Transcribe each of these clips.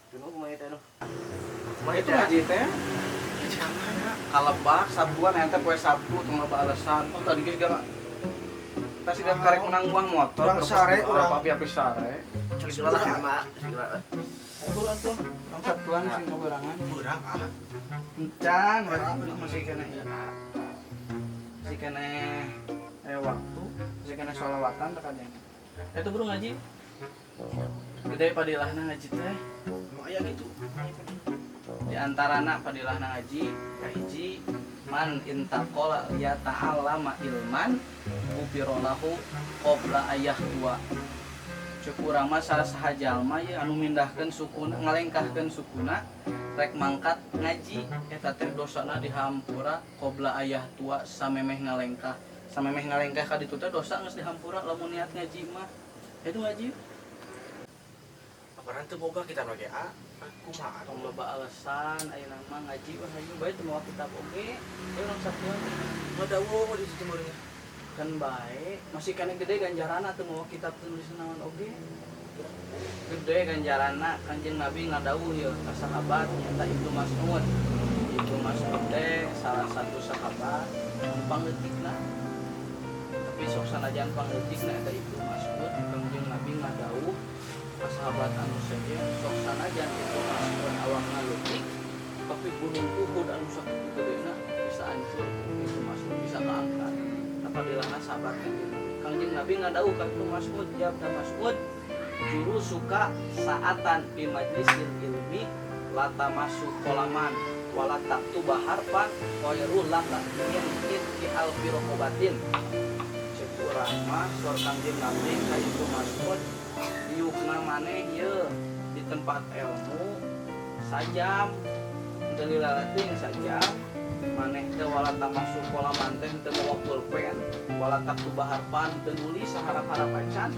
Cuma kumaha teh anu? Kumaha Itu teh? Ngaji teh. Ngaji ka mana? Kalebak Sabtuan ente poe Sabtu tong loba alasan. Oh, tadi geus gak kita sudah karek menang uang motor. Urang sare, urang. Api-api sare. Segala lah mah, segala. Atuh atuh. Urang Sabtuan sing kaberangan. Urang ah. Encan, masih kena masih kena waktu, masih kena sholawatan tak ada. Itu bro ngaji. Gede padilahna ngaji teh. Emang aya gitu. Di antarana padilahna ngaji kahiji, man intaqala liyata'allama ilman ghufira lahu qabla an yakhtuwa. Cek urang mah salah saha jalma ye anu mindahkeun sukuna, ngalengkahkeun sukuna rek mangkat ngaji, eta teh dosana dihampura qabla an yakhtuwa, samemeh ngalengkah. Samemeh ngalengkah ka ditu teh dosa geus dihampura lamun niat ngaji mah. Itu ngaji. Apaan teu boga kita oge ah? Kumaha? Tong loba alasan ayeuna mah ngaji wah, ngaji bae teu mawa kitab oge. Ayo urang Sabtuan. Ngadawo di situ meureun. Kan bae masih kena gede ganjaranna teu mawa kitab teu nulis naon oge gede ganjaranna. Kanjeng Nabi ngadawuh ieu ka sahabat nyata Ibnu Mas'ud. Ibnu Mas'ud teh salah satu sahabat anu pangleutikna, tapi sok sanajan pangleutikna eta Ibnu Mas'ud, Kanjeng Nabi ngadawuh ka sahabat anu sejen, sok sanajan Ibnu Mas'ud awakna leutik, tapi gunung Uhud anu sakitu gedena bisa hancur, Ibnu Mas'ud bisa keangkat. Apa dilana sahabat Kanjeng Nabi. Kanjeng Nabi ngadawuh ka Ibnu Mas'ud, "Ya Ibnu Mas'ud, julusuka sa'atan fi majlisil ilmi la tamassu qalaman wala taktuba harfan khairul laka min itqi alfi raqabatin." Cek urang mah saur Kanjeng Nabi ka Ibnu Mas'ud, diukna maneh ye di tempat ilmu sajam, teu lilalating sajam, maneh teh wala tamassu qalaman teh teu mawa pulpen, wala taktuba harfan teu nulis saharap-harap acan,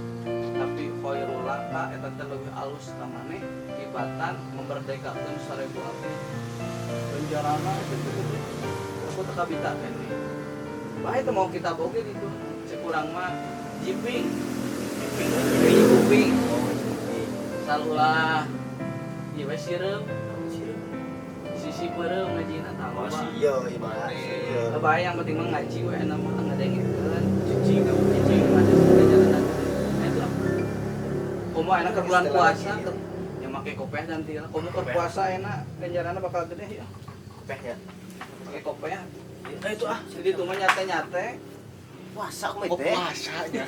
tapi khairul laka eta teh leuwih alus ka maneh tibatan memerdekakeun 1000 abdi. Ganjarana itu teh gede, aku teu kabita keneh bae teu mawa kitab oge gitu. Cek urang mah jiping hiji kuping salulah ieu we sireum sisi peureum ngajina tah. Oh, Loba. Sia ieu mah. Sia. Bae yang penting mah ngaji we enak mah ngadengekeun cicing cicing masih ganjaran. Nah, itu lah. Komo enak ke bulan puasa ya make kopiah ganti lah. Komo ke puasa enak ganjaranna bakal gede ya. Kopehnya. Pakai kopiah. Eh, itu ah. Jadi itu mah nyate-nyate. Puasa aku mah Oh, teh. puasa nya.